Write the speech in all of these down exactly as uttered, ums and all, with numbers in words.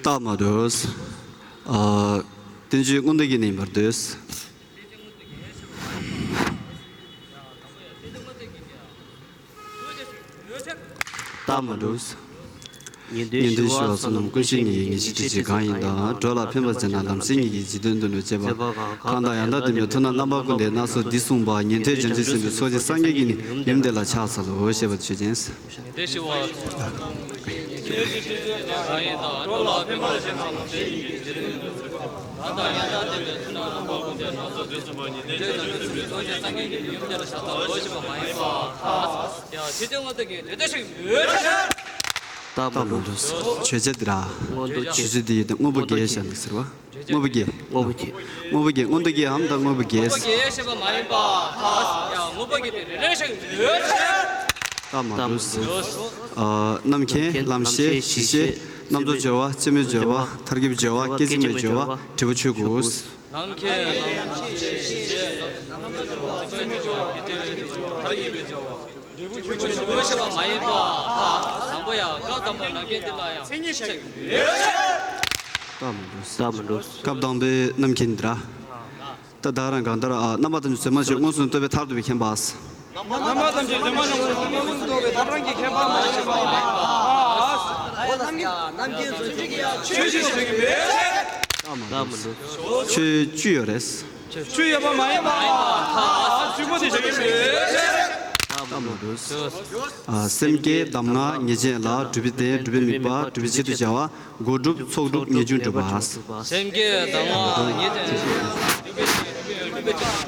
སྟབས་མ་འགྲོ། ཨ། བསྟན་བཅོས་མངོན་བརྗོད་ཀྱི་ནི་ཡིན་པར་འདོད། སྟབས་མ་འགྲོ། ཉན་ཐོས་ཞི་བ་བསོད་ནམས་ཀུན་ཤེས་ཉིད་ཀྱི་ངེས་ཤེས་ཁྲིད་བྱེད་གང་ཡིན་དང་། འགྲོ་ལ་ཕན་པར་བྱེད་ན་ལམ་སེང་ཉིད་ཀྱི་འཇིག་རྟེན་དུ་ནོད་ཅེས་པ། གང་དག་ཡང་དག་བསྟེན་པའི་མཐུ་རྣམས་རྣམ་པ་ཀུན་ལྡན་སྣ་ཚོགས་འདི་གསུངས་པ། ཉན་ཐོས་བྱང་ཆུབ་སེམས་དཔའི་ཚོགས་ཀྱིས་སངས་རྒྱས་ཀྱི་ནི་ཡུམ་དེ་ལ་ཕྱག་འཚལ་ལོ་ཞེས་པ་ཆོས་ཅན། ཉན་ཐོས་ཞི་བ་བསོད་ནམས་ཀུན་ཤེས་ཉིད་ཀྱི་ངེས་ཤེས་ཁྲིད་བྱེད་གང་ཡིན་དང་། འགྲོ་ལ་ཕན་པར་བྱེད་ན་ལམ་སེང་ཉིད་ཀྱི་འཇིག་རྟེན་དུ་ནོད་ཅེས་པ། གང་དག་ཡང་དག་བསྟེན་པའི་མཐུ་རྣམས་རྣམ་པ་ཀུན་ལྡན་སྣ་ཚོགས་འདི་གསུངས་པ། ཉན་ཐོས་བྱང་ཆུབ་སེམས་དཔའི་ཚོགས་ཀྱིས་སངས་རྒྱས་ཀྱི་ནི་ཡུམ་དེ་ལ་ཕྱག་འཚལ་ལོ་ཞེས་པ་མ་ཡིན་པ། ཡང་ཕྱི་དོན་མངོན་རྟོགས་ཀྱི་དེ་ལྟ་ཞིག་ཡོད་ཅེས། སྟབས་མ་འགྲོ། ཆོས་ཅན་འདི་ར། མངོན་རྟོགས་ཆོས་ཅན་འདི་ཡོད་དེ་དངོས་པོ་བརྒྱད་བཞག་འདུག་ཟེར་བ། དངོས་པོ་བརྒྱད། དངོས་པོ་བརྒྱད། དངོས་པོ་བརྒྱད་མངོན་རྟོགས་ཀྱི་འམ་དང་དངོས་པོ་བརྒྱད། དངོས་པོ་བརྒྱད་ཞེས་པ་མ་ཡིན་པ། ཡང་དངོས་པོ་བརྒྱད་དེ་རེ་རེ་ཞིག་ཡོད་ཅེས། སྟབས་མ་འགྲོ། ཨ། རྣམ་མཁྱེན། ལམ་ཤེས། གཞི་ཤེས། རྣམ་རྟོག་སྦྱོར་བ། རྩེ་མོའི་སྦྱོར་བ། ཐར་གྱི་སྦྱོར་བ། སྐད་ཅིག་མའི་སྦྱོར་བ། འབྲས་བུ་ཆོས་སྐུ། ནམ་མཁའི་ལམ་ཤེས་ཤེས། ཐར་གྱི་སྦྱོར་བ། འབྲས་བུ་ཆོས་སྐུ་ཞེས་པ་མ་ཡིན་པ། དང་པོ་ཡང་སྐབས་དང་པོའི་རྣམ་མཁྱེན་འདི་ལ་ཡང་མཚན་ཉིད་བཤད་ཀྱི་ཡོད། སྟབས་མ་འགྲོ། སྟབས་མ་འགྲོ། སྐབས་དང་པོའི་རྣམ་མཁྱེན་འདི་ར། ད་ད་རང་གང་ལྟར། ཨ། རྣམ་པ་ཐམས་ཅད་རྫུན་མ་ཞིག་མངོན་སུམ་རྟོགས་པའི་མཐར་ཐུག་པའི་མཁྱེན་པ། རྣམ་པ་ཐམས་ཅད་རྫུན་མ་ཞིག་མངོན་སུམ་རྟོགས་པའི་མཐར་ཐུག་གི་མཁྱེན་པ་མ་ཞིག་པ་ཡིན་པ། རྣམ་མཁྱེན་རྫུན་ཆོས་ཀྱི་ཡང་ཆོས་ཅན་ཞིག་ཡིན་པས། ཆོས་བཅུ་ཡོད་རེད། བཅུ་ཡོད་པ་མ་ཡིན་པ། བཅུ་པོ་དེ་ཞིག་ཡིན་པས། ཨ། སེམས་བསྐྱེད། གདམས་ངག་ངེས་ཅན་ལ། སྒྲུབ་པའི་གདེང་། སྒྲུབ་པའི་དམིགས་པ། སྒྲུབ་པའི་ཆེད་དུ་བྱ་བ། སྒོ་སྒྲུབ། ཚོགས་སྒྲུབ། ངེས་འབྱུང་སྒྲུབ་པ། སེམས་བསྐྱེད། གདམས་ངག་ངེས་ཅན། སྒྲུབ་པའི་ཆེད་དུ་བྱ་བ། སྒོ་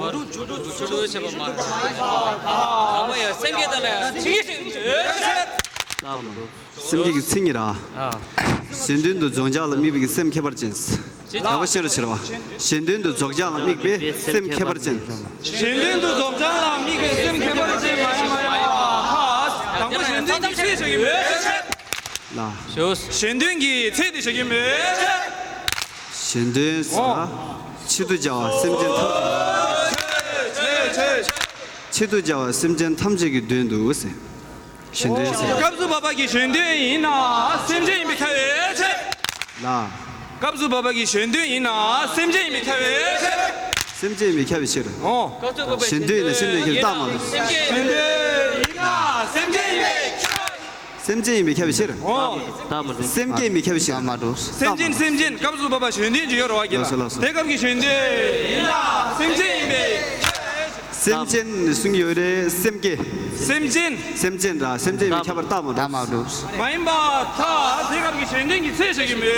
སྒྲུབ། ཚོགས་སྒྲུབ། ཚོགས་སྒྲུབ་བྱེད་པ་མ་ཡིན་པ། དང་པོ་ཡང་སེམས་བསྐྱེད་དེ་ལ་ཡང་མཚན་ཉིད་ཅིག་ཡོད། སེམས་བསྐྱེད་ཀྱི་མཚན་ཉིད་ར། ཨ། གཞན་དོན་དུ་རྫོགས་བྱང་ལ་དམིགས་པའི་སེམས་ཁྱད་པར་ཅན། ད་ག་ཤེས་རོགས་བྱེད་རོགས། གཞན་དོན་དུ་རྫོགས་བྱང་ལ་དམིགས་པའི་སེམས་ཁྱད་པར་ཅན། གཞན་དོན་དུ་རྫོགས་བྱང་ལ་དམིགས་པའི་སེམས་ཁྱད་པར་ཅན་མ་ཡིན་མ་ཡིན་པ། དང་པོ་གཞན་དོན་གྱི་ཚེ་ཞིག་ཡིན་མོད། ལ། གཞན་དོན་གྱི་ཚེ་དེ་ཞིག་ཡིན་མོད། གཞན་དོན་ཟེར་ན་ཆེད་དུ་བྱ་བ་སེམས་ཅན་ཐམས་ཅད། ཆེད་དུ་བྱ་བ་སེམས་ཅན་ཐམས་ཅད་ཀྱི་དོན་དུ་ཟེར། གཞན་དོན་ཟེར། སྐབས་སུ་བབ་པ་གི་གཞན་དོན་ཡིན་ན་སེམས་ཅན་ཡིན་པས་ཁྱབ་པའི་ཕྱིར། ལ། སྐབས་སུ་བབ་པ་གི་གཞན་དོན་ཡིན་ན་སེམས་ཅན་ཡིན་པས་ཁྱབ་པའི་ཕྱིར། སེམས་ཅན་ཡིན་པས་ཁྱབ་པའི་ཕྱིར། ཨོ། གཞན་དོན་ཡིན་ན་སེམས་ཅན་ཁྱབ་པའི་རྟགས་མ་རེད། གཞན་དོན་ཡིན་ན་སེམས་ཅན་ཡིན་པས་ཁྱབ། སེམས་ཅན་ཡིན་པས་ཁྱབ་པའི་ཕྱིར། ཨོ། སེམས་བསྐྱེད་ཡིན་པས་ཁྱབ་པའི་ཕྱིར། སེམས་ཅན། སེམས་ཅན། སྐབས་སུ་བབ་པ་གཞན་དོན་གྱི་ཡོད་རེད་བ། ལགས་སོ། ལགས་སོ། དེ་སྐབས་ཀྱི་གཞན་དོན་ཡིན་ན་སེམས་ཅན་ཡིན་པས། སེམས་ཅན་གསུང་གི་ཡོད་རེད། སེམས་བསྐྱེད། སེམས་ཅན། སེམས་ཅན་ར། སེམས་ཅན་ཡིན་པས་ཁྱབ་པར་རྟགས་མ་འགྲོ། མ་ཡིན་པ། ད་དེ་སྐབས་ཀྱི་གཞན་དོན་གྱི་ཚེ་ཞིག་ཡིན་མོད།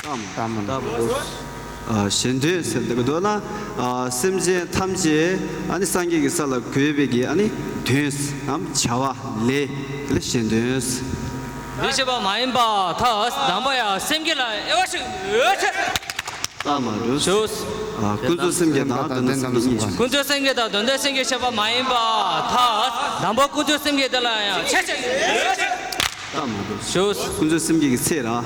རྟགས་མ་འགྲོ། ཨ། གཞན་དོན་ཟེར་འདི་གི་འདོད་ན། ཨ། སེམས་ཅན་ཐམས་ཅད་ཨ་ནི་སངས་རྒྱས་ཀྱི་ས་ལ་འགོད་པའི་གི་ཨ་ནི་དོན་ནམ་བྱ་བ་ལས་དེ་ལ་གཞན་དོན། མི་ཤེས་པ་མ་ཡིན་པ། ད་དང་པོ་ཡང་སེམས་བསྐྱེད་ལ་དབྱེ་བ་ཞིག་ཡོད་ཅེས། རྟགས་མ་འགྲོ། ཞུ། ཨ། ཀུན་རྫོབ་སེམས་བསྐྱེད་དང་དོན་དམ་སེམས་བསྐྱེད་གཉིས་ཤིག། ཀུན་རྫོབ་སེམས་བསྐྱེད་དང་དོན་དམ་སེམས་བསྐྱེད་ཞེས་པ་མ་ཡིན་པ། ད་དང་པོ་ཀུན་རྫོབ་སེམས་བསྐྱེད་དེ་ལ་ཡང་ཕྱེ་བྱ་ཡོད་ཅེས། རྟགས་མ་འགྲོ། ཞུ། ཀུན་རྫོབ་སེམས་བསྐྱེད་ཀྱི་ཚེ་ར། ཨ།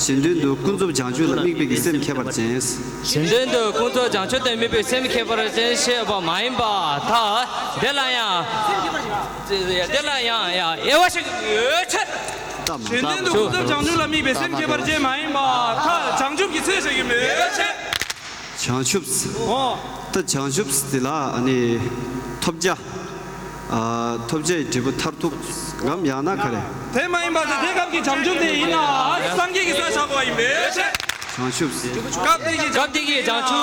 གཞན་དོན་དུ་ཀུན་རྫོབ་བྱང་ཆུབ་ལ་དམིགས་པའི་གི་སེམས་ཁྱད་པར་ཅན། གཞན་དོན་དུ་ཀུན་རྫོབ་བྱང་ཆུབ་ཏུ་དམིགས་པའི་སེམས་ཁྱད་པར་ཅན་ཞེས་པ་མ་ཡིན་པ། ད་དེ་ལ་ཡང་། དེ་ལ་ཡང་ཡང་དབྱེ་བ་ཞིག་ཡོད་ཅེས། རྟགས་མ། གཞན་དོན་དུ་ཀུན་རྫོབ་བྱང་ཆུབ་ལ་དམིགས་པའི་སེམས་ཁྱད་པར་ཅན་མ་ཡིན་པ། ད་བྱང་ཆུབ་ཀྱི་ཚེ་ཞིག་ཡིན་མོད། བྱང་ཆུབ། ཨོ། ད་བྱང་ཆུབ་དེ་ལ་ཨ་ནི་ཐོབ་བྱ། ཨ། ཐོབ་བྱའི་འབྲས་བུ་མཐར་ཐུག་གམ་ཡང་ན་ག་རེ། དེ་མ་ཡིན་པ་དེ་དེ་སྐབས་ཀྱི་བྱང་ཆུབ་དེ་ཡིན་ན་སངས་རྒྱས་ཀྱི་ས་བཞག་དགོས་པ་ཡིན་པས། བྱང་ཆུབ། སྐབས་དེ་གི་སྐབས་དེ་གི་བྱང་ཆུབ་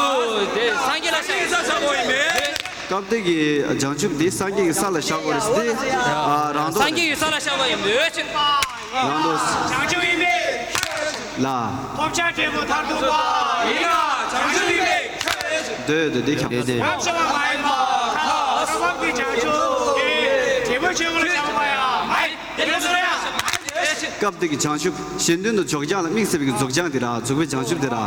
དེ་སངས་རྒྱས་ལ། སངས་རྒྱས་ཀྱི་ས་བཞག་དགོས་པ་ཡིན་པས། སྐབས་དེ་གི་བྱང་ཆུབ་དེ་སངས་རྒྱས་ཀྱི་ས་ལ་བཞག་དགོས་རེད་ཟེར་དུས། ཨ། རང་ལྡོག་སངས་རྒྱས་ཀྱི་ས་ལ་བཞག་པ་ཡིན་མོད་ཅེས། རང་ལྡོག་བྱང་ཆུབ་ཡིན་པས། ལ། ཐོབ་བྱ་འབྲས་བུ་མཐར་ཐུག་པ། ཡིན་ན་བྱང་ཆུབ་ཡིན་པས། འདོད་དེ་འདི་ཁྱབ། རབ་ཞི་བ་མ་ཡིན་པ། ཐ་སྐབས་ཀྱི་བྱང་ཆུབ་དེ་འབྲས་བུ་ཆེན་པོ་ལ་བཞག་པ་ཡང་མ་ཡིན། དེ་ལ་སོང་ཡང་། སྐབས་དེ་གི་བྱང་ཆུབ་གཞན་དོན་དུ་རྫོགས་བྱང་ལ་དམིགས་ཟེར་བའི་གི་རྫོགས་བྱང་དེ་ར། རྫོགས་པའི་བྱང་ཆུབ་དེ་ར།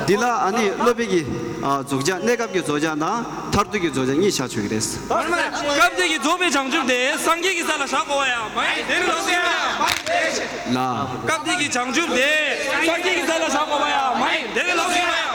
འདི་ལ་ཨ་ནི་སློབ་དཔོན་གྱིས། ཨ། རྫོགས་བྱང་། གནས་སྐབས་ཀྱི་རྫོགས་བྱང་དང་མཐར་ཐུག་གི་རྫོགས་བྱང་གཉིས་ཆ་ཆོད་ཀྱི་རེད། སྐབས་དེ་གི་རྫོགས་པའི་བྱང་ཆུབ་དེ་སངས་རྒྱས་ཀྱི་ས་ལ་བཞག་དགོས་པ་ཡང་མ་ཡིན། དེ་ལ་སོང་ཡང་། ལ། སྐབས་དེ་གི་བྱང་ཆུབ་དེ་སངས་རྒྱས་ཀྱི་ས་ལ་བཞག་དགོས་པ་ཡང་མ་ཡིན། དེ་ལ་སོང་ཡང་།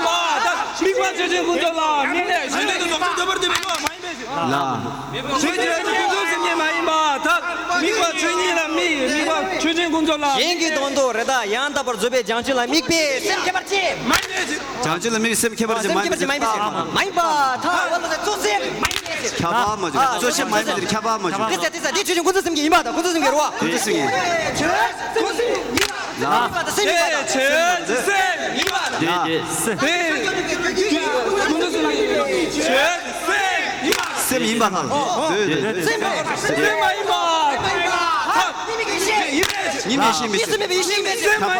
ཡིན་པ་དག་དམིགས་པ་ཆོས་ཅན་ཀུན་རྫོབ་ལ་དམིགས་ནས་གཞན་དོན་དུ་རྫོགས་ཆོས་འདོད་པར་འདོད་པའི་བློ་མ་ཡིན་པའི་ཕྱིར། ལ། ཆོས་ཅན་ཀུན་རྫོབ་སེམས་བསྐྱེད་མ་ཡིན་པ་དག་དམིགས་པ་ཆོས་ཉིད་ལ་དམིགས་དམིགས་པ་ཆོས་ཅན་ཀུན་རྫོབ་ལ། གཞན་གྱི་དོན་དུ་རེ་ད་ཡང་དག་པར་རྫོགས་པའི་བྱང་ཆུབ་ལ་དམིགས་པའི་སེམས་ཁྱད་པར་ཅན། མ་ཡིན་པའི་ཕྱིར། བྱང་ཆུབ་ལ་དམིགས་སེམས་ཁྱད་པར་ཅན་མ་ཡིན་པའི་ཕྱིར། མ་ཡིན་པ་དག་ལ་རྫོགས་སེམས་མ་ཡིན་པའི་ཕྱིར། ཁྱབ་པ་མ་བྱུང་། རྫོགས་སེམས་མ་ཡིན་པའི་ཕྱིར་ཁྱབ་པ་མ་བྱུང་། དེ་ཚེ་དེ་ཚེ་དེ་ཆོས་ཅན་ཀུན་རྫོབ་སེམས་བསྐྱེད་ཡིན་པ་དང་ཀུན་རྫོབ་སེམས་བསྐྱེད་རེད་བ། ཀུན་རྫོབ་སེམས་བསྐྱེད་ཡིན། ལ། དེ་ཆོས་ཅན་ཀུན་རྫོབ་སེམས་ཡིན་པ་དང་། དེ་ཆོས་ཅན་སེམས་ཡིན་པ་དང་། དེ་དེ་ཀུན་རྫོབ་སེམས་ཡིན་པ། ཆོས་ཅན་སེམས་ཡིན་པ་དང་། འདོད་འདོད་འདོད། སེམས་མ་ཡིན་པ། ཉིད་མེད་ཤེས་མེད་ཕྱིར། སེམས་མ་ཡིན་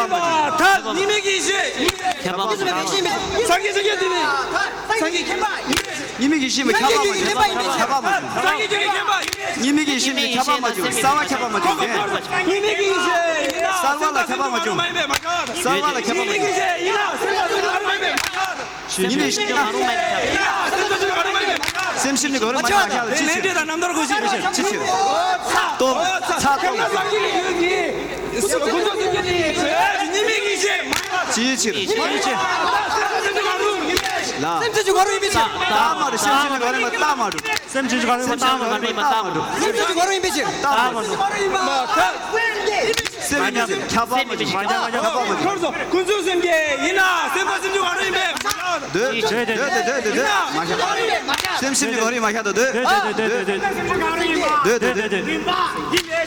པ་ཐབས་ཉིད་མེད་ཀྱི་ཤེས། ཁྱབ་པ་མ་བྱུང་། སངས་རྒྱས་ཀྱི་ཁྱབ་པ་མ་བྱུང་། ཉིད་མེད་ཀྱི་ཤེས་མེད་ཁྱབ་པ་མ་བྱུང་། ཁྱབ་པ་མ་བྱུང་། སངས་རྒྱས་ཀྱི་ཁྱབ་པ་ཉིད་མེད་ཤེས་མེད་ཁྱབ་པ་མ་བྱུང་། ཉིད་མེད་ཀྱི་ཤེས་མེད་ཁྱབ་པ་མ་བྱུང་། གསལ་བ་ཁྱབ་པ་མ་བྱུང་། ཉིད་མེད་ཀྱི་ཤེས་ཡིན་ན་གསལ་བ་ལ་ཁྱབ་པ་མ་བྱུང་། གསལ་བ་ལ་ཁྱབ་པ་མ་བྱུང་། ཉིད་མེད་ཤེས་ཡིན་ན། སེམས་ཤིན་ཏུ་གོ་རིམ་མ་ཡིན་མ་ཁྱབ་ལ་ཅི་ཕྱིར། ལེན་འབྲས་དང་རྣམ་ཐར་གོ་ཤེས་ཅི་ཕྱིར། སྟོབས་ཚ་སྟོབས། ཅིའི་ཕྱིར། ལ། སེམས་ཅན་གྱི་གོ་རིམ་ཡིན་པའི་ཕྱིར། རྟགས་མ་རུ་སེམས་ཅན་གྱི་གོ་རིམ་རྟགས་མ་རུ། སེམས་ཅན་གྱི་གོ་རིམ་རྟགས་མ་རུ། སེམས་ཅན་གྱི་གོ་རིམ་ཡིན་པའི་ཕྱིར། རྟགས་མ་རུ། སེམས་ཉིད་ཟེར་ཁྱབ་པ་མ་བྱུང་། ཁྱབ་པ་མ་བྱུང་། ཁོར་སོ་ཀུན་རྫོབ་སེམས་བསྐྱེད་ཡིན་ན་སེམས་དཔའ་སེམས་བྱུང་གང་རུང་ཡིན་པས་མ་ཁྱབ། འདོད་འདོད་འདོད་འདོད་འདོད་མ་ཁྱབ། སེམས་ཤིན་ཏུ་གོ་རིམ་མ་ཁྱབ་ཏུ་འདོད། འདོད་འདོད་འདོད་འདོད།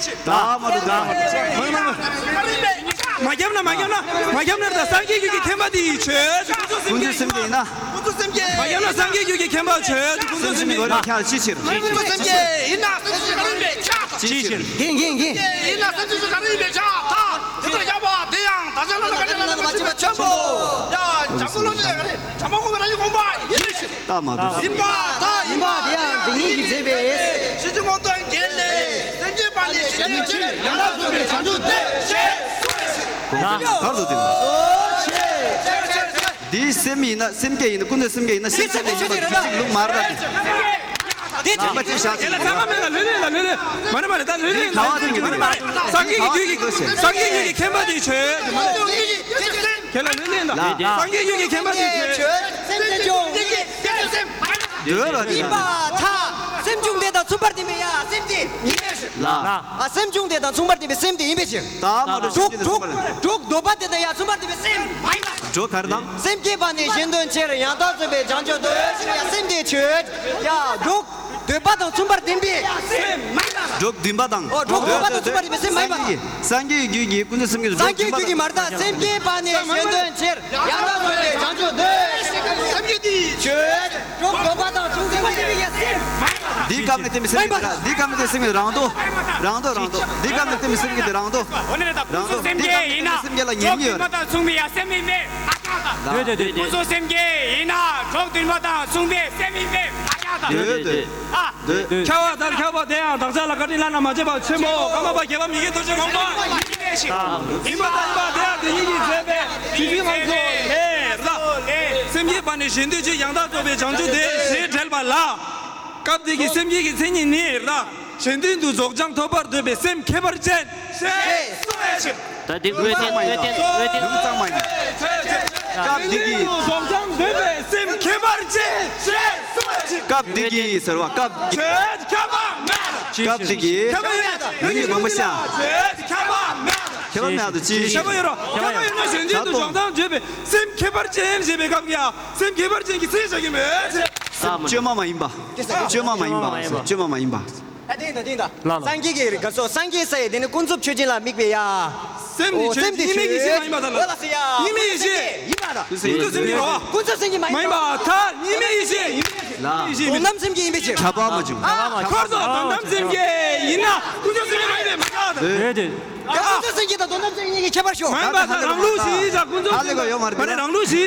རྟགས་མ་རུ་རྟགས་མ་རུ། མ་བརྒྱབ་ན་མ་བརྒྱབ་ན་མ་བརྒྱབ་ན་ད་སངས་རྒྱས་རྒྱུད་ཀྱི་མཁྱེན་པ་དེ་ཡིས་ཆོས་ཀུན་རྫོབ་སེམས་བསྐྱེད་ཡིན་ན། ཀུན་རྫོབ་སེམས་བསྐྱེད་མ་བརྒྱབ་ན་སངས་རྒྱས་རྒྱུད་ཀྱི་མཁྱེན་པ་ཆོས་ཀུན་རྫོབ་སེམས་བསྐྱེད་ཡིན་ན། ཁྱེད་ཅི་ཕྱིར། ཀུན་རྫོབ་སེམས་བསྐྱེད་ཡིན་ན་སེམས་བསྐྱེད་ག་རེ་ཡིན་པས་ཆགས། ཅི་ཕྱིར། རྒན་རྒན་རྒན། ཡིན་ན་སེམས་བསྐྱེད་ཆོས་ག་རེ་ཡིན་པས་ཆགས། ད་དེ་ལྟར་བཞག་པ་དེ་ཡང་བདག་ཅག་ལ་ལ་ཀ་ནི་ལ་ལ་མ་བྱེད་པ་ཆེན་པོ། ཡ་བྱང་སྒོ་ལོ་ནི་ལ་ཀ་ནི་བྱང་པ་ཁོ་ན་ཡི་དགོངས་པ་ཡིན། ད་མ་གཏོགས། ཡིན་པ་ད་ཡིན་པ་དེ་ཡང་འདི་ཉིད་ཀྱིས་མཛད་པའི། ཕྱིན་ཅི་ལོག་སྟོང་རྒྱན་ལས། སེམས་བསྐྱེད་པ་ནི་གཞན་དོན་ཕྱིར། ཡང་དག་རྫོགས་པའི་བྱང་ཆུབ་འདོད། ཞེས་གསུངས་པའི་ཕྱིར། གང་དུ་བསྟན། འདིའི་སེམས་ཡིན་ན་སེམས་བསྐྱེད་ཡིན་ན་ཀུན་རྫོབ་སེམས་བསྐྱེད་ཡིན་ན་ཤིན་ཏུ་ལས་ཡིན་པ་དུས་གཅིག་ལུགས་མ་རེད་ད། དེ་དེ་ཡིན་པ་ཅི་བཞག་ཅིག་ཡིན་ན་ཚང་མ་མེད་ལ་ལོས་ལེན་ལ་ལོས་ལེན། མ་རེད་མ་རེད་ད་ལོས་ལེན་ལ་ལོས་ལེན། སངས་རྒྱས་ཀྱི་རྒྱུད་ཀྱི་སངས་རྒྱས་རྒྱུད་ཀྱི་མཁྱེན་པ་དེ་ཆོས་ཀྱི་མ་རེད། ཁྱེད་ལ་ལོས་ལེན་ལ། ལ། སངས་རྒྱས་རྒྱུད་ཀྱི་མཁྱེན་པ་དེ་ཆོས། སེམས་བསྐྱེད་ཆོས། འདོད་ལ་ཡིན་པར་ཐལ། སེམས་བྱུང་དེ་དང་མཚུངས་པར་ལྡན་པའི་ཡ་སེམས་དེ་ཡིན་པའི་ཕྱིར། ལ། ཨ་སེམས་བྱུང་དེ་དང་མཚུངས་པར་ལྡན་པའི་སེམས་དེ་ཡིན་པའི་ཕྱིར། ད་མ་གཏོགས་སེམས་བསྐྱེད་དང་མཚུངས་པར། གྲོགས་འདོད་པ་དེ་དང་ཡ་མཚུངས་པར་ལྡན་པའི་སེམས་མ་ཡིན་པ། གྲོགས་ག་རེ་དང་། སེམས་བསྐྱེད་པ་ནི་གཞན་དོན་ཕྱིར། ཡང་དག་རྫོགས་པའི་བྱང་ཆུབ་འདོད། ཡ་སེམས་དེ་ཆོས། ཡ་གྲོགས་འདོད་པ་དང་མཚུངས་པར་ལྡན་པའི་སེམས་མ་ཡིན་པ། གྲོགས་འདུན་པ་དང་། ཨོ་གྲོགས་འདོད་པ་དང་མཚུངས་པར་ལྡན་པའི་སེམས་མ་ཡིན་པ། སངས་རྒྱས་རྒྱུད་ཀྱི་ཀུན་རྫོབ་སེམས་བསྐྱེད་དང་། སངས་རྒྱས་རྒྱུད་ཀྱི་མ་རེད་ད། སེམས་བསྐྱེད་པ་ནི་གཞན་དོན་ཕྱིར། ཡང་དག་རྫོགས་པའི་བྱང་ཆུབ་འདོད། སེམས་བསྐྱེད་དེ་ཆོས། གྲོགས་འདོད་པ་དང་མཚུངས་པར་ལྡན་པའི་སེམས། འདིའི་སྐབས་ནས་བསྟན་པའི་སེམས་བསྐྱེད་དེ་རང་། འདིའི་སྐབས་ནས་བསྟན་སེམས་བསྐྱེད་རང་དོ། རང་དོ་རང་དོ། འདིའི་སྐབས་ནས་བསྟན་པའི་སེམས་བསྐྱེད་དེ་རང་དོ། འོ་ན་ད་ཀུན་རྫོབ་སེམས་བསྐྱེད་ཡིན་ན་གྲོགས་འདུན་པ་དང་མཚུངས་པའི་ཡ་སེམས་ཡིན་པས་མ་ཁྱབ་ད། འདོད་འདོད་འདོད། ཀུན་རྫོབ་སེམས་བསྐྱེད་ཡིན་ན་གྲོགས་འདུན་པ་དང་མཚུངས་པའི་སེམས་ཡིན་པས་མ་ཁྱབ་ད། འདོད་འདོད། ཨ། འདོད། ཁྱབ་པ་ལྟར་ཁྱབ་པ་དེ་ཡང་བདག་ཅག་ལ་བཀའ་དྲིན་བླ་ན་མ་མཆིས་པ་ཆེན་པོ་ཀརྨ་པ་དགྱེས་པ་མི་བསྐྱོད་རྡོ་རྗེ་དགོངས་པ་ཡིན་པ་ཡིན་པ་དེ་ཡང་དེ་ཉིད་ཀྱིས་མཛད་པའི་དེ་ཉིད་ང་ཚོ་ལས་ར། སེམས་བསྐྱེད་པ་ནི་གཞན་དོན་ཕྱིར། ཡང་དག་རྫོགས་པའི་བྱང་ཆུབ་འདོད། ཞེས་བཀྲལ་བ་ལ། སྐབས་འདི་གི་སེམས་བསྐྱེད་ཀྱི་མཚན་ཉིད་ནི་ར། གཞན་དོན་དུ་རྫོགས་བྱང་ཐོབ་པར་འདོད་པའི་སེམས་ཁྱད་པར་ཅན། ཞེས་གསུངས་པའི་ཕྱིར། ད་འདི་དངོས་བསྟན་དངོས་བསྟན་དངོས་བསྟན། ལུང་གཙང་མ་ཡིན། སྐབས་འདི་གི་རྫོགས་བྱང་འདོད་པའི་སེམས་ཁྱད་པར་ཅན། ཞེས་གསུངས་པའི་ཕྱིར། སྐབས་འདི་གི་ཟེར་བ་སྐབས། ཆོས་ཁྱབ་པ་མེད། སྐབས་འདི་གི་ཁྱབ་པ་ཡོད། མི་ཡི་དགོངས་པ་བཤད། ཆོས་ཁྱབ་པ་མེད། ཁྱབ་པ་མེད་དུ་ཅི། ཁྱབ་པ་ཡོད་རོ། ཁྱབ་པ་ཡོད་ན་གཞན་དོན་དུ་རྫོགས་བྱང་འདོད་པའི་སེམས་ཁྱད་པར་ཅན་ཞེས་པའི་སྐབས་ཀྱི་ཡང་སེམས་ཁྱད་པར་ཅན་གྱི་ཚིག་བྱ་གི་མེད། སེམས་བཅོས་མ་མ་ཡིན་པ། བཅོས་མ་མ་ཡིན་པ། བཅོས་མ་མ་ཡིན་པ། ད་དེ་ད་དེ་ད། ལ་ལ། སངས་རྒྱས་ཀྱི་རིགས་སོ། སངས་རྒྱས་ས་ཡི་དེ་ནི་ཀུན་རྫོབ་ཆོས་ཅན་ལ་དམིགས་པའི་ཡ། སེམས་ནི་ཨོ་ཆོས་སེམས་དེ་གཉིས་མེད་ཀྱི་ཆོས་ཡིན་པ་དང་། ཨོ་ལ་སེ་ཡ། གཉིས་མེད་ཡེ་ཤེས་ཡིན་པ་དང་། ཀུན་རྫོབ་སེམས་ཀྱི་རོ། ཀུན་རྫོབ་སེམས་ཀྱི་མ་ཡིན་པ། མ་ཡིན་པ་ཐལ། གཉིས་མེད་ཡེ་ཤེས་ཡིན། ལ། དོན་དམ་སེམས་ཀྱི་ཡིན་པའི་ཕྱིར། ཁྱབ་པ་མ་བྱུང་། ཨ། ཁོར་སོ་དོན་དམ་སེམས་ཀྱི་ཡིན་ན་ཀུན་རྫོབ་སེམས་ཀྱི་མ་ཡིན་པས་མ་ཁྱབ་པ་དང་། རེད་དེ། ཀུན་རྫོབ་སེམས་ཀྱི་དང་དོན་དམ་སེམས་ཀྱི་གཉིས་ཀྱི་ཁྱད་པར་ཤོད། མ་ཡིན་པ་དང་རང་ལུགས་ཤིག་ཡིན་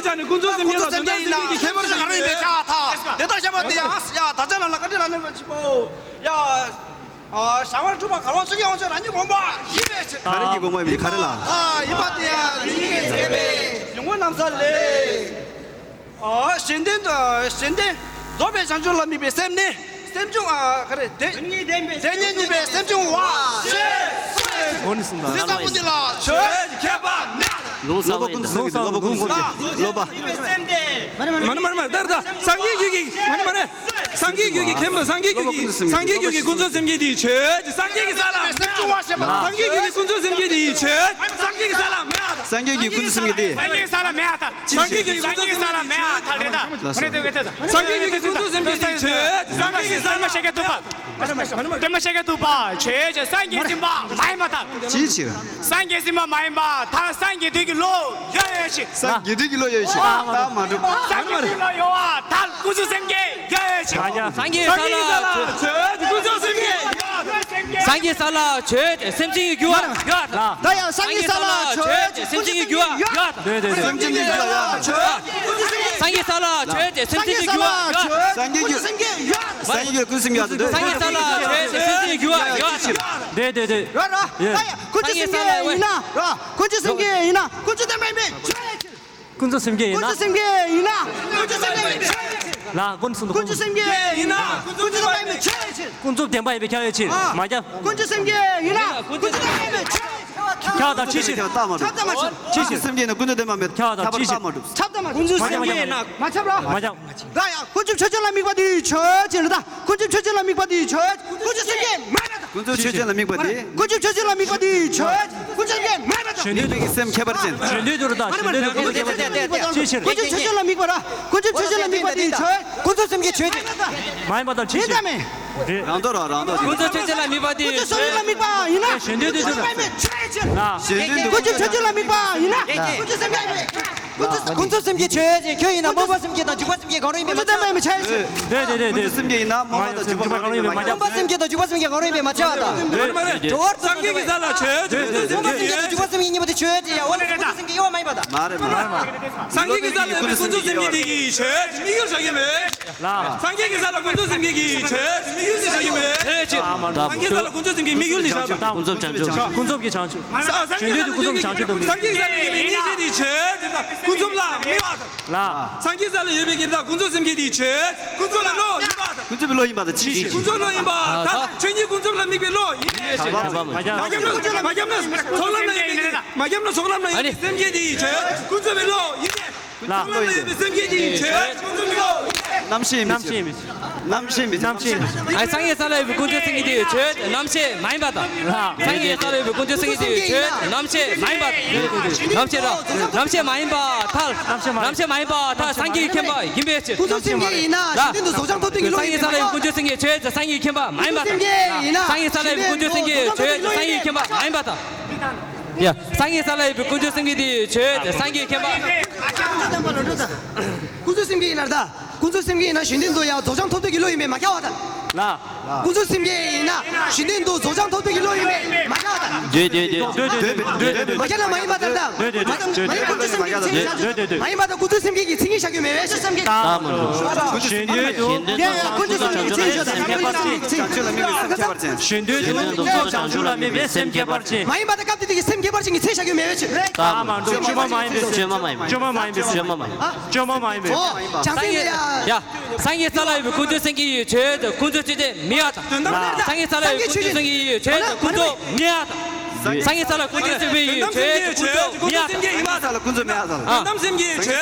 ཙང་ཀུན་རྫོབ་སེམས་ཀྱི་ལ་དོན་དམ་སེམས་ཀྱི་མ་ཡིན་པ། ཀུན་རྫོབ་སེམས་ཀྱི་དང་དོན་དམ་སེམས་ཀྱི་གཉིས་ཀྱི་ཁྱད་པར་ཤོད། ག་རེ་ཡིན་པས་ཆགས་ཐལ། དེ་ལྟར་བཤད་པ་དེ་ཡང་ཡ་ད་ཆ་ལ་ལ་ཀ་ཏི་ལ་ནི་མ་མཆིས་པོ། ཡ། ཨ། བྱང་བར་གྲུབ་པ་གང་བ་ཚུལ་གྱི་དབང་ཕྱུག་རང་ཉིད་དགོངས་པ་ཡིན་པའི་ཕྱིར། ག་རེ་ཡི་དགོངས་པ་ཡིན་པའི་ག་རེ་ལ། ཨ། ཡིན་པ་དེ་ཡང་རིགས་ཀྱི་མཛད་པའི་ཡོན་ཏན་རྣམ་གསལ་ལས། ཨ། གཞན་དོན་གཞན་དོན་རྫོགས་པའི་བྱང་ཆུབ་ལ་དམིགས་པའི་སེམས་ནི་སེམས་བྱུང་། ཨ། ག་རེ་དེ། དོན་གཉིས་ལྡན་པའི། དོན་གཉིས་ལྡན་པའི་སེམས་བྱུང་བ། ཞེས་གསུངས་པའི་ཕྱིར། འོ་ནི་གསུངས་པ། དེ་ལྟ་བུ་འདི་ལ་ཆོས་ཁྱད་པར་མེད། ལོ་ཙཱ་བ་ཡིན་ད། ལོ་ཙཱ་བ་ཀུན་གསུངས་ཀྱི་ལོ་པ། སེམས་དེ། མ་ནི་མ་ནི་མ་ནི་མ་ནི་ད་ད་སངས་རྒྱས་རྒྱུད་ཀྱི་མ་ནི་མ་ནི། སངས་རྒྱས་རྒྱུད་ཀྱི་མཁན་པོ་སངས་རྒྱས་རྒྱུད་ཀྱི་སངས་རྒྱས་རྒྱུད་ཀྱི་ཀུན་རྫོབ་སེམས་བསྐྱེད་དེའི་ཆོས་ཀྱི་སངས་རྒྱས་ཀྱི་ས་ལ་མེད། སེམས་བྱུང་བ་ཞེས་པ་དང་། སངས་རྒྱས་རྒྱུད་ཀྱི་ཀུན་རྫོབ་སེམས་བསྐྱེད་དེའི་ཆོས་སངས་རྒྱས་ཀྱི་ས་ལ་མེད་ད། སངས་རྒྱས་ཀྱི་ཀུན་རྫོབ་སེམས་བསྐྱེད་དེ། སངས་རྒྱས་ཀྱི་ཀུན་རྫོབ་སེམས་བསྐྱེད་དེའི་ཆོས་ཀྱི་སངས་རྒྱས་ཀྱི་ས་ལ་མེད་ད། སངས་རྒྱས་ཀྱི་ཀུན་རྫོབ་སེམས་བསྐྱེད་དེའི་ཆོས་ཀྱི་སངས་རྒྱས་ཀྱི་ས་ལ་མེད་ད། སྟོན་པ་ཤཱཀྱ་ཐུབ་པ། སྟོན་པ་ཤཱཀྱ་ཐུབ་པ་ཆོས་ཅན། སངས་རྒྱས་ཟིན་པ་མ་ཡིན་པར་ཐལ། ཅིའི་ཕྱིར། སངས་རྒྱས་ཟིན་པ་མ་ཡིན་པར་ཐལ། སངས་རྒྱས་རྒྱུད་ཀྱི་བློ་ཡོད་ཡོད་ཕྱིར། སངས་རྒྱས་རྒྱུད་ཀྱི་བློ་ཡོད་ཡོད་ཕྱིར། ད་མ་གྲུབ། སངས་རྒྱས་རྒྱུད་ཀྱི་བློ་ཡོད་པར་ཐལ། ཀུན་རྫོབ་སེམས་བསྐྱེད་ཡོད་ཡོད་ཕྱིར། སངས་རྒྱས་ས་ལ་ཆོས་ཀུན་རྫོབ་སེམས་བསྐྱེད་ཡོད། སངས་རྒྱས་ས་ལ་ཆོས་སེམས་ཅན་གྱི་རྒྱུ་བ་ཡོད་ལ། ད་ཡང་སངས་རྒྱས་ས་ལ་ཆོས་སེམས་ཅན་གྱི་རྒྱུ་བ་ཡོད། སེམས་ཅན་གྱི་རྒྱུ་བ་ཡོད། སངས་རྒྱས་ས་ལ་ཆོས་སེམས་ཅན་གྱི་རྒྱུ་བ་ཡོད། སངས་རྒྱས་རྒྱུད་ཀུན་སེམས་ཡོད་དེ། སངས་རྒྱས་ས་ལ་ཆོས་དེ་སེམས་ཅན་གྱི་རྒྱུ་བ་ཡོད། དེ་དེ་དེ། ར་ར། ཡེ། ད་ཡ་ཀུན་རྫོབ་སེམས་བསྐྱེད་ཡིན་ན་ར། ཀུན་རྫོབ་སེམས་བསྐྱེད་ཡིན་ན་ཀུན་རྫོབ་བདེན་པ་ཡིན་པས་ཆོས་ཡོད་ཕྱིར། ཀུན་རྫོབ་སེམས་བསྐྱེད་ཡིན་ན། ཀུན་རྫོབ་སེམས་བསྐྱེད་ཡིན་ན་ཀུན་རྫོབ་བདེན་པ་ཡིན་པས་ཆོས་ཡོད་ཕྱིར། ལ་ཀུན་རྫོབ་ཀུན་རྫོབ་སེམས་བསྐྱེད་ཡིན་ན་ཀུན་རྫོབ་བདེན་པ་ཡིན་པས་ཆོས་ཡོད་ཕྱིར། ཀུན་རྫོབ་བདེན་པ་ཡིན་པས་ཁྱབ་ཡོད་ཕྱིར། མ་ཁྱབ། ཀུན་རྫོབ་སེམས་བསྐྱེད་ཡིན་ན་ཀུན་རྫོབ་བདེན་པ་ཡིན་པས་ཆོས་ཡོད་ཕྱིར། ཁྱབ་དང་ཅི་ཕྱིར། ཁྱབ་དང་མ་གྲུབ། ཅི་ཕྱིར། སེམས་བསྐྱེད་ཡིན་ན་ཀུན་རྫོབ་བདེན་པ་མེད། ཁྱབ་དང་ཅི་ཕྱིར། ཁྱབ་དང་མ་གྲུབ། ཀུན་རྫོབ་སེམས་བསྐྱེད་ཡིན་ན་མ་ཁྱབ་ར། མ་ཁྱབ། ད་ཡང་ཀུན་རྫོབ་ཆོས་ཅན་ལ་དམིགས་པ་དེའི་ཆོས་ཅན་ལ་ད། ཀུན་རྫོབ་ཆོས་ཅན་ལ་དམིགས་པ་དེའི་ཆོས། ཀུན་རྫོབ་སེམས་བསྐྱེད་མ་ཡིན་ན་ད། ཀུན་རྫོབ་ཆོས་ཅན་ལ་དམིགས་པ་དེ། ཀུན་རྫོབ་ཆོས་ཅན་ལ་དམིགས་པ་དེའི་ཆོས། དཀོན་མཆོག་སེམས་བསྐྱེད་མ་ཡིན་པ་དང་། གཞོན་དུས་དུ་ར་ད་གཞོན་དུས་དུ་དཀོན་མཆོག་སེམས་བསྐྱེད་མ་ཡིན་པ་དང་ཅི་ཕྱིར། དཀོན་མཆོག་ཆོས་སྤྱོད་ལ་དམིགས་པ་ར། དཀོན་མཆོག་ཆོས་སྤྱོད་ལ་དམིགས་པ་དེ་ཆོས། དཀོན་མཆོག་སེམས་བསྐྱེད་ཆོས་ཅན། མ་ཡིན་པ་དང་ཅི་ཕྱིར། ཡིན་དམ་མེད། རང་དོ་ར་རང་དོ། དཀོན་མཆོག་ཆོས་སྤྱོད་ལ་དམིགས་པ་དེ་དཀོན་མཆོག་ཆོས་སྤྱོད་ལ་དམིགས་པ་ཡིན་ན། གཞོན་དུས་དུ་ཆོས་ཅན། ལ། གཞོན་དུས་དུ་དཀོན་མཆོག་ཆོས་སྤྱོད་ལ་དམིགས་པ་ཡིན་ན། དཀོན་མཆོག་སེམས་བསྐྱེད། དཀོན་མཆོག་སེམས་བསྐྱེད་ཆོས་ཅན། ཁྱོད་ཡིན་ན་རྨོངས་པ་སེམས་བསྐྱེད་དང་འཇིགས་པ་སེམས་བསྐྱེད་གང་རུང་ཡིན་པས་མ་ཁྱབ་པ་དང་། རེད་རེད་རེད། དཀོན་མཆོག་སེམས་བསྐྱེད་ཡིན་ན་རྨོངས་པ་དང་འཇིགས་པ་གང་རུང་ཡིན་པས་མ་ཁྱབ་པ་དང་། རྨོངས་པ་སེམས་བསྐྱེད་དང་འཇིགས་པ་སེམས་བསྐྱེད་གང་རུང་ཡིན་པས་མ་ཁྱབ་པ་དང་། འགྲོ་བ་སངས་རྒྱས་ཀྱི་ས་ལ་ཆོས་ཅན། དཀོན་མཆོག་སེམས་བསྐྱེད་དང་འཇིགས་པ་སེམས་བསྐྱེད་གཉིས་པོ་དེ་ཆོས་ཅན། ཡ་འོ་ན་རེད་ད། དཀོན་མཆོག་སེམས་བསྐྱེད་དབྱེ་བ་མ་ཡིན་པ་དང་། མ་རེད་མ་རེད། སངས་རྒྱས་ཀྱི་ས་ལ་ཡོད་པའི་དཀོན་མཆོག་སེམས་བསྐྱེད་དེ་ཡི་ཆོས་དམིགས་ཡུལ་བཞག་གི་མེད། ལ། སངས་རྒྱས་ཀྱི་ས་ལ་དཀོན་མཆོག་སེམས་བསྐྱེད་ཀྱི་ཆོས་དམིགས་ཡུལ་ནི་བཞག་གི་མེད། རེད་ཅེས། སངས་རྒྱས་ཀྱི་ས་ལ་དཀོན་མཆོག་སེམས་བསྐྱེད་དམིགས་ཡུལ་ནི་བཞག་པ་དང་། ཀུན་རྫོབ་བྱང་ཆུབ། ཀུན་རྫོབ་ཀྱི་བྱང་ཆུབ། སངས་རྒྱས་ཀྱི་ས་ལ་དཀོན་མཆོག་སེམས་བསྐྱེད་དམིགས་ཡུལ་ནི་བྱས་ཏེ། ཀུན་རྫོབ་ལ་དམིགས་པ་དང་། ལ། སངས་རྒྱས་ས་ལ་ཡོད་པའི་ཀྱི་ད་ཀུན་རྫོབ་སེམས་བསྐྱེད་དེའི་ཆོས་ཀུན་རྫོབ་ལ་བློ་ཡིན་པ་དང་། ཀུན་རྫོབ་པའི་བློ་ཡིན་པ་དང་ཅི་ཞིག་ཀུན་རྫོབ་བློ་ཡིན་པ་ད་ཆོས་ཉིད་ཀུན་རྫོབ་ལ་དམིགས་པའི་བློ་ཡིན་པའི་ཕྱིར། མ་ཁྱབ་ན་མ་ཁྱབ་ན་ཚོགས་ལམ་ལ་ཡོད་པའི་ཀྱི་མ་ཁྱབ་ན་ཚོགས་ལམ་ལ་ཡོད་པའི་སེམས་བསྐྱེད་དེའི་ཆོས་ཀུན་རྫོབ་པའི་བློ་ཡིན་པས། ལ། རྣམ་ཤེས་ཡིན་པའི་ཕྱིར། རྣམ་ཤེས་ཡིན་པའི་ཕྱིར། རྣམ་ཤེས་ཡིན་པའི་ཕྱིར། རྣམ་ཤེས་ཡིན་པའི་ཕྱིར། ཨ། སངས་རྒྱས་ས་ལ་ཡོད་པའི་ཀུན་རྫོབ་སེམས་བསྐྱེད་དེའི་ཆོས་རྣམ་ཤེས་མ་ཡིན་པ་དང་། ལ། སངས་རྒྱས་ས་ལ་ཡོད་པའི་ཀུན་རྫོབ་སེམས་བསྐྱེད་དེའི་ཆོས་རྣམ་ཤེས་མ་ཡིན་པ། རྣམ་ཤེས་ར། རྣམ་ཤེས་མ་ཡིན་པ་ཐལ། རྣམ་ཤེས་མ་ཡིན། རྣམ་ཤེས་མ་ཡིན་པ་ཐལ། སངས་རྒྱས་ཀྱི་མཁྱེན་པ་ཡིན་པའི་ཕྱིར། ཀུན་རྫོབ་སེམས་བསྐྱེད་ཡིན་ན་གཞན་དོན་དུ་རྫོགས་བྱང་ཐོབ་བདེ་གི་བློ་ཡིན་པས་མ་ཡིན་པ། སངས་རྒྱས་ས་ལ་ཡོད་པའི་ཀུན་རྫོབ་སེམས་བསྐྱེད་དེའི་ཆོས་སངས་རྒྱས་ཀྱི་མཁྱེན་པ་མ་ཡིན་པ་དང་། ལ། སངས་རྒྱས་ས་ལ་ཡོད་པའི་ཀུན་རྫོབ་སེམས་བསྐྱེད་དེའི་ཆོས་སངས་རྒྱས་ཀྱི་མཁྱེན་པ་མ་ཡིན་པ་དང་། ཡ། སངས་རྒྱས་ས་ལ་ཡོད་པའི་ཀུན་རྫོབ་སེམས་བསྐྱེད་དེའི་ཆོས་སངས་རྒྱས་ཀྱི་མཁྱེན་པ། ཀུན་རྫོབ་སེམས་བསྐྱེད་ཡིན་ན་ད། ཀུན་རྫོབ་སེམས་བསྐྱེད་ཡིན་ན་གཞན་དོན་དུ་ཡང་རྫོགས་བྱང་ཐོབ་བདེ་གི་བློ་ཡིན་པས་མ་ཁྱབ་པ་དང་། ལ། ཀུན་རྫོབ་སེམས་བསྐྱེད་ཡིན་ན་གཞན་དོན་དུ་རྫོགས་བྱང་ཐོབ་བདེ་གི་བློ་ཡིན་པས་མ་ཁྱབ་པ་དང་། འདོད་འདོད་འདོད། མ་ཁྱབ་ན་མ་ཡིན་པ་དང་དང་། མ་ཡིན་ཀུན་རྫོབ་སེམས་བསྐྱེད་ཀྱི་མཚན་ཉིད་བཞག་ཆོག་མ་ཡིན་པ་དང་ཀུན་རྫོབ་སེམས་བསྐྱེད་ཀྱི་མཚན་ཉིད་བཞག་རྒྱུ་མེད་པས་ཕྱིར། སེམས་བསྐྱེད་དང་། གཞན་དོན་དུ། ཡ་ཡ་ཀུན་རྫོབ་སེམས་བསྐྱེད་ཀྱི་མཚན་ཉིད་བཞག་དང་། གཞན་དོན་དུ་ཀུན་རྫོབ་བྱང་ཆུབ་ལ་དམིགས་པའི་སེམས་ཁྱད་པར་ཅན། མ་ཡིན་པ་དང་སྐབས་དེ་དུས་ཀྱི་སེམས་ཁྱད་པར་ཅན་གྱི་མཚན་བཞག་རྒྱུ་མེད་པའི་ཕྱིར། ད་མ་འགྲོ། བཅོས་མ་མ་ཡིན་པའི་བཅོས་མ་མ་ཡིན་པའི་བཅོས་མ་མ་ཡིན་པའི་བཅོས་མ་མ་ཡིན། བཅོས་མ་མ་ཡིན་པའི། ཨོ། བྱང་སེམས་ལ་ཡ། ཡ། སངས་རྒྱས་ས་ལ་ཡོད་པའི་ཀུན་རྫོབ་སེམས་བསྐྱེད་ཀྱི་ཆོས་དེ་ཀུན་རྫོབ་ཆོས་ཅན་མིན་པ་དང་། སངས་རྒྱས་ས་ལ་ཡོད་པའི་ཀུན་རྫོབ་སེམས་བསྐྱེད་ཀྱི་ཆོས་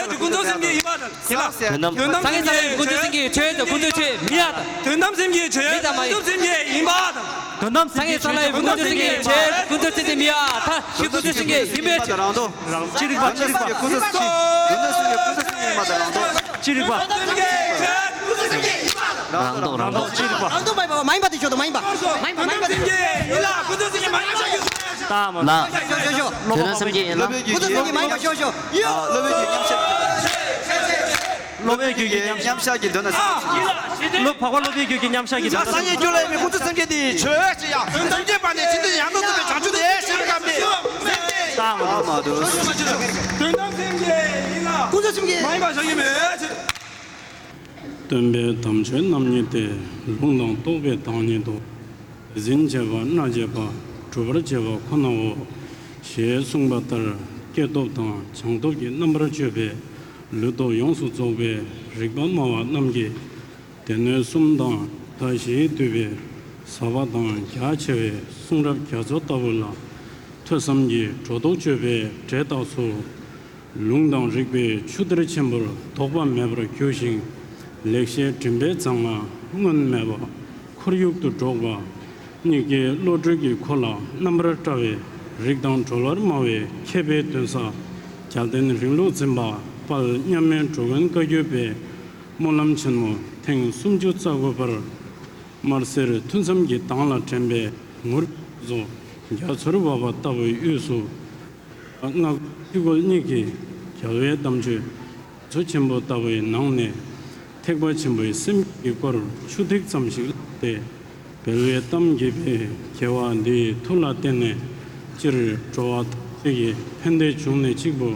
དེ་ཀུན་རྫོབ་མིན་པ་དང་། སངས་རྒྱས་ས་ལ་ཀུན་རྫོབ་སེམས་བསྐྱེད་ཀྱི་ཆོས་དེ་ཀུན་རྫོབ་མིན་པ་དང་། ས་ལ་ཀུན་རྫོབ་མེད་ཨ་ཚ། དོན་དམ་སེམས་བསྐྱེད་ཀྱི་ཆོས་དེ་ཀུན་རྫོབ་སེམས་བསྐྱེད་ཡིན་པ་དང་། དོན་དམ། སངས་རྒྱས་ས་ལ་ཡོད་པའི་ཀུན་རྫོབ་སེམས་བསྐྱེད་ཀྱི་ཆོས་དེ་ཀུན་རྫོབ་ཆོས་མིན་པ་དང་། དོན་དམ་སེམས་བསྐྱེད་ཀྱི་ཆོས་དེ་ཀུན་རྫོབ་སེམས་བསྐྱེད་ཡིན་པ་དང་། དོན་དམ་སེམས་བསྐྱེད་ཀྱི་ཆོས་དེ་ཀུན་རྫོབ་སེམས་བསྐྱེད་ཀྱི་ཆོས་དེ་ཀུན་རྫོབ་སེམས་བསྐྱེད་མིན་པ་དང་། ཕྱིར་ཀུན་རྫོབ་སེམས་བསྐྱེད་ཡིན་པའི་ཕྱིར། རང་དོ། ཅི་རིགས་པ། ཅི་རིགས་པ། ཀུན་རྫོབ་སེམས་བསྐྱེད་ཀུན་རྫོབ་སེམས་བསྐྱེད་ཡིན་པ་དང་རང་དོ། ཅི་རིགས་པ། རང་དོ། རང་དོ། ཅི་རིགས་པ། རང་དོ་མ་ཡིན་པ་དེ་ཞོག་དང་མ་ཡིན་པ། མ་ཡིན་པ་མ་ཡིན་པ་དེ་ཞོག་ཀུན་རྫོབ་སེམས་བསྐྱེད་ཡིན་ལ་ཀུན་རྫོབ་སེམས་བསྐྱེད་མ་ཡིན་པ་ཞོག་ཞོག་ཞོག་ལ། ཞོག་ཞོག་ཞོག་ཀུན་རྫོབ་སེམས་བསྐྱེད་མ་ཡིན་པ་ཞོག་ཞོག་ཡོད། སློབ་དཔོན་གྱི་མཉམ་གཞག་སློབ་དཔོན་རྒྱུད་ཀྱི་མཉམ་གཞག་གི་དོན་དག་ཞིག་སློབ་འཕགས་པ་སློབ་དཔོན་རྒྱུད་ཀྱི་མཉམ་གཞག་གི་དོན་དག་སངས་རྒྱས་རྒྱུད་ལ་ཡོད་པའི་ཀུན་རྫོབ་སེམས་བསྐྱེད་དེའི་ཆོས་ཅི་ཡང་། དོན་དམ་བསྐྱེད་པ་ནི་ཕྱི་དོན་ཡང་དག་རྟོགས་པའི་བྱང་ཆུབ་སྟེ་ཞེས་པའི་སྐབས་ནས། ད་མ་འདུག་དོན་དམ་སེམས་བསྐྱེད་ཡིན་ལ། ཀུན་རྫོབ་སེམས་བསྐྱེད་མ་ཡིན་པ་བཞག་གི་མེད། སྟོན་པའི་དམ་ཆོས་རྣམ་གཉིས་ཏེ། ལུང་དང་རྟོགས་པའི་བདག་ཉིད་དོ། དེ་འཛིན་བྱེད་པ་སྨྲ་བྱེད་པ། སྒྲུབ་པར་བྱེད་པ་ཁོ་ནའོ། ཞེས་གསུངས་པ་ལྟར་སྐྱེས་སྟོབས་དང་བྱང་སྟོབས་ཀྱི་རྣམ་པར་དཔྱོད་པས་ལུས་སྟོབས་ཡོངས་སུ་རྫོགས་པའི་རིག་པ་སྨྲ་བ་རྣམས་ཀྱིས་སྡེ་སྣོད་གསུམ་དང་བརྡ་བཞིས་བསྡུས་པའི་ཟབ་པ་དང་རྒྱ་ཆེ་བའི་གསུང་རབ་རྒྱ་མཚོ་ལྟ་བུ་ལ་ཐོས་བསམ་གྱིས་སྒྲོ་འདོགས་གཅོད་པའི་འབྲས་རྟགས་སུ། ལུང་དང་རིགས་པའི་ཆུ་གཏེར་ཆེན་པོར་དོགས་པ་མེད་པར་རྒྱུ་ཞིང་། ལེགས་བཤད་མགྲིན་པའི་རྩ་སྔགས་སྔོན་མེད་པ་ཁོར་ཡུག་ཏུ་སྒྲོག་པ། སྙིང་གའི་བློ་གྲོས་ཀྱི་འཁོར་ལ་རྣམ་པར་བཀྲ་བའི་རིགས་དང་གྲོལ་བར་སྨྲ་བའི་མཁས་པའི་འདུན་ས་རྒྱལ་བསྟན་རིང་ལུགས་འཛིན་པ་དཔལ་མཉམ་མེད་འགྲོ་མགོན་བཀའ་བརྒྱུད་པའི་སྨོན་ལམ་ཆེན་མོ་ཐེངས་སུམ་ཅུ་རྩ་དགུ་པར། དམར་སེར་ཐུན་མཚམས་ཀྱི་མདངས་ལ་འགྲན་པའི་ངུར་སྨྲིག་རྒྱ་མཚོར་བབས་པ་ལྟ་བུའི་དབུས་སུ། སྔགས་ཕྱི་རྒོལ་གཉིས་ཀྱི་རྒྱལ་བའི་གཏམ་བརྗོད་རྒྱ་མཚོ་ཆེན་པོ་ལྟ་བུའི་ནང་ནས་ཐེག་པ་ཆེན་པོའི་སེམས་བསྐྱེད་ཀྱི་སྐོར་ཆུ་ཐིགས་ཙམ་ཞིག་བཀླགས་ཏེ། སྦལ་བའི་གཏམ་རྒྱས་པའི་དགེ་བ་འདིའི་མཐུ་ལ་བརྟེན་ནས་སྤྱིར་འགྲོ་བ་ཐམས་ཅད་ཀྱི་ཕན་བདེ་འབྱུང་ནས་གཅིག་པུ།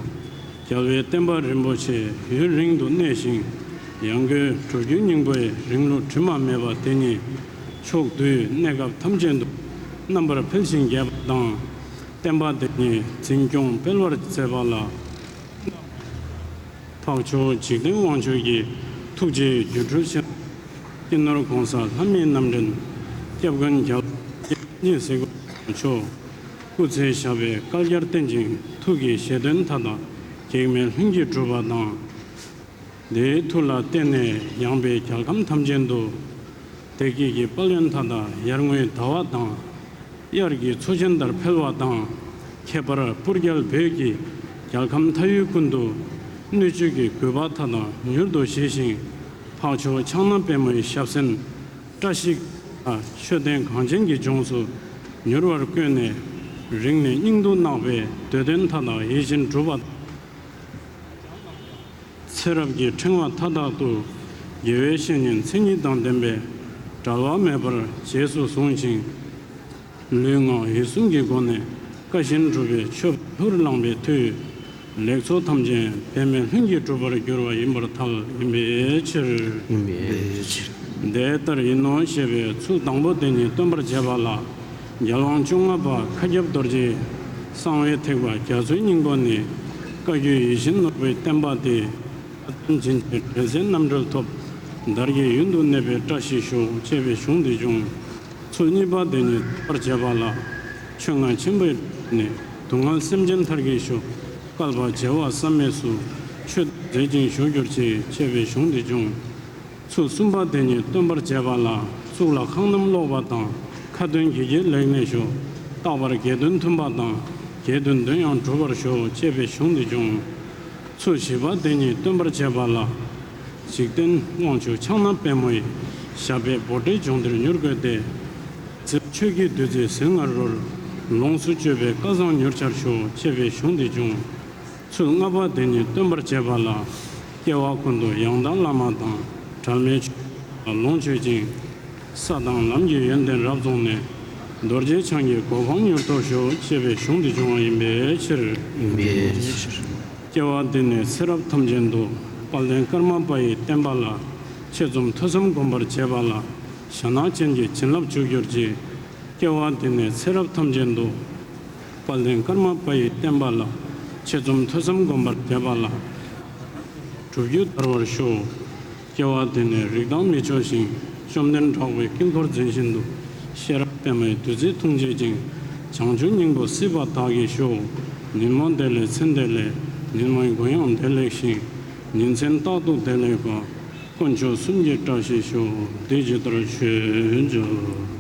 རྒྱལ་བའི་བསྟན་པ་རིན་པོ་ཆེ་ཡུན་རིང་དུ་གནས་ཤིང་། ཡང་སྒོས་སྒྲུབ་བརྒྱུད་སྙིང་པོའི་རིང་ལུགས་དྲི་མ་མེད་པ་དེ་ཉིད་ཕྱོགས་དུས་གནས་སྐབས་ཐམས་ཅད་དུ་རྣམ་པར་འཕེལ་ཞིང་རྒྱས་པ་དང་། བསྟན་པ་དེ་ཉིད་འཛིན་སྐྱོང་སྤེལ་བར་མཛད་པ་ལ། འཕགས་མཆོག་འཇིག་རྟེན་དབང་ཕྱུག་གི་ཐུགས་རྗེའི་སྒྱུ་འཕྲུལ་ཆེན། སྤྱི་ནོར་༸གོང་ས་ལྷ་མིའི་རྣམ་འདྲེན་སྐྱབས་མགོན་རྒྱལ་བ་ཐམས་ཅད་གཟིགས་པ་མཆོག་སྐུ་ཚེ་ཞབས་པད་བསྐལ་བརྒྱར་བརྟན་ཅིང་ཐུགས་ཀྱི་བཞེད་དོན་མཐའ་དག་གེགས་མེད་ལྷུན་གྱིས་གྲུབ་པ་དང་། དེའི་མཐུ་ལ་བརྟེན་ནས་ཡངས་པའི་རྒྱལ་ཁམས་ཐམས་ཅད་དུ་བདེ་སྐྱིད་ཀྱི་དཔལ་ཡོན་མཐའ་དག་ཡར་ངོའི་ཟླ་བ་དང་དབྱར་གྱི་མཚོ་ཆེན་ལྟར་འཕེལ་བ་དང་། ཁྱད་པར་སྤུར་རྒྱལ་བོད་ཀྱིས་རྒྱལ་ཁམས་མཐའ་ཡུལ་ཀུན་ཏུ་སྣོད་བཅུད་ཀྱི་རྒུད་པ་མཐའ་དག་མྱུར་དུ་ཞི་ཞིང་། འཕགས་མཆོག་ཕྱག་ན་པདྨོའི་ཞབས་སེན་བཀྲ་ཤིས་ལ་མཆོད་རྟེན་གངས་ཅན་གྱི་ལྗོངས་སུ་མྱུར་བར་བཀོད་ནས། རིང་ནས་སྙིང་དུ་བརྣག་པའི་འདོད་དོན་མཐའ་དག་ཡིད་བཞིན་འགྲུབ་པ། ཚེ་རབས་ཀྱི་ཕྲེང་བ་མཐའ་དག་ཏུ། དགེ་བའི་བཤེས་གཉེན་མཚན་ཉིད་དང་ལྡན་པས། བྲལ་བ་མེད་པར་རྗེས་སུ་བཟུང་ཞིང་། ལུས་ངག་ཡིད་གསུམ་གྱི་སྒོ་ནས། བཀའ་བཞིན་སྒྲུབ་པའི་ཆོས་ལྷུར་བླངས་པའི་མཐུས། ལེགས་ཚོགས་ཐམས་ཅད་འབད་མེད་ལྷུན་གྱིས་གྲུབ་པར་འགྱུར་བ་ཡིན་པར་ཐལ། ཡིན་པའི་ཕྱིར། ཡིན་པའི་ཕྱིར། དེ་ལྟར་ཡིན་ནོ་ཞེས་པའི་ཚུལ་དང་པོ་དེ་ཉིད་སྟོན་པར་བྱེད་པ་ལ། རྒྱལ་དབང་བཅོ་ལྔ་པ་མཁའ་ཁྱབ་རྡོ་རྗེའི་གསང་བའི་ཐེག་པ་རྒྱ་མཚོའི་སྙིང་པོ་ནི། བཀའ་བརྒྱུད་ཡིད་བཞིན་ནོར་བུའི་བསྟན་པ་སྟེ། བཀའ་དྲིན་ཅན་གྱི་འབྲེལ་ཚད་རྣམ་གྲོལ་ཐོབ། དར་རྒྱས་ཡུན་དུ་གནས་པའི་བཀྲ་ཤིས་ཤོག་ཅེས་པའི་གཞུང་འདི་བྱུང་། ཚུལ་གཉིས་པ་དེ་ཉིད་སྟོན་པར་བྱེད་པ་ལ། ཆོས་རྔ་ཆེན་པོའི་ནི། སྡུག་བསྔལ་སེམས་ཅན་མཐར་གྱིས་ཞི། བསྐལ་པ་བྱེ་བ་བསམ་མེད་སུ། ཆོས་མཛད་ཅིང་བཞུགས་གྱུར་ཅིག་ཅེས་པའི་གཞུང་འདི་བྱུང་། ཚུལ་གསུམ་པ་དེ་ཉིད་སྟོན་པར་བྱེད་པ་ལ། གཙུག་ལག་ཁང་རྣམས་ཀློག་པ་དང་། ཁ་ཏོན་གྱི་གེགས་ལེགས་གནས་ཤོག་རྟག་པར་དགེ་འདུན་མཐུན་པ་དང་། དགེ་འདུན་དོན་ཡང་འགྲུབ་པར་ཤོག་ཅེས་པའི་གཞུང་འདི་བྱུང་། ཚུལ་བཞི་པ་དེ་ཉིད་སྟོན་པར་བྱེད་པ་ལ། འཇིག་རྟེན་དབང་ཕྱུག་ཕྱག་ན་པདྨོ་ཡི། ཞབས་པད་བྷོ་ཊའི་ལྗོངས་འདིར་མྱུར་བཀོད་དེ། ཚེ་ཆོས་ཀྱི་བདུད་རྩིའི་ཟིལ་མངར་རོར། ལོངས་སུ་སྤྱོད་པའི་སྐལ་བཟང་མྱུར་འཆར་ཤོག་ཅེས་པའི་གཞུང་འདི་བྱུང་། ཚུལ་ལྔ་པ་དེ་ཉིད་སྟོན་པར་བྱེད་པ་ལ། སྐྱེ་བ་ཀུན་ཏུ་ཡང་དག་བླ་མ་དང་། གྲངས་མེད་ཆོས་ལ་ལོངས་སྤྱོད་ཅིང་། ས་དང་ལམ་གྱི་ཡོན་ཏན་རབ་རྫོགས་ནས། རྡོ་རྗེ་འཆང་གི་གོ་འཕང་མྱུར་ཐོབ་ཤོག་ཅེས་པའི་གཞུང་འདི་བྱུང་བ་ཡིན་པའི་ཕྱིར། ཡིན་པའི་ཕྱིར། སྐྱེ་བ་འདི་ནས་ཚེ་རབས་ཐམས་ཅད་དུ། དཔལ་ལྡན་ཀརྨ་པ་ཡི་བསྟན་པ་ལ། ཆེད་འཛོམས་ཐོས་བསམ་སྒོམ་པར་བྱེད་པ་ལ། ཞྭ་ནག་ཅན་གྱི་བྱིན་རླབས་འཇུག་གྱུར་ཅིག་སྐྱེ་བ་འདི་ནས་ཚེ་རབས་ཐམས་ཅད་དུ། དཔལ་ལྡན་ཀརྨ་པ་ཡི་བསྟན་པ་ལ། ཆེད་འཛོམས་ཐོས་བསམ་སྒོམ་པར་བྱེད་པ་ལ། སྒྲུབ་བརྒྱུད་དར་བར་ཤོག་སྐྱེ་བ་འདི་ནས་རིགས་བདག་མི་བྱོག་ཞིང་། བཅོམ་ལྡན་གྲགས་པའི་དཀྱིལ་འཁོར་འཛིན་བཞིན་དུ། ཤེས་རབ་པདྨའི་བདུད་རྩིས་འཐུང་བྱེད་ཅིང་། བྱང་ཆུབ་སྙིང་པོ་སྲིད་པ་དག་གིས་ཤོག་ཉིན་མོ་བདེ་ལེགས་མཚན་བདེ་ལེགས། ཉིན་མོའི་མགོན་ཡང་བདེ་ལེགས་ཤིང་། ཉིན་མཚན་རྟག་ཏུ་བདེ་ལེགས་པ། དཀོན་མཆོག་གསུམ་གྱི་བཀྲ་ཤིས་ཤོག་འདི་ཇི་ལྟར་མཆོད་བརྗོད།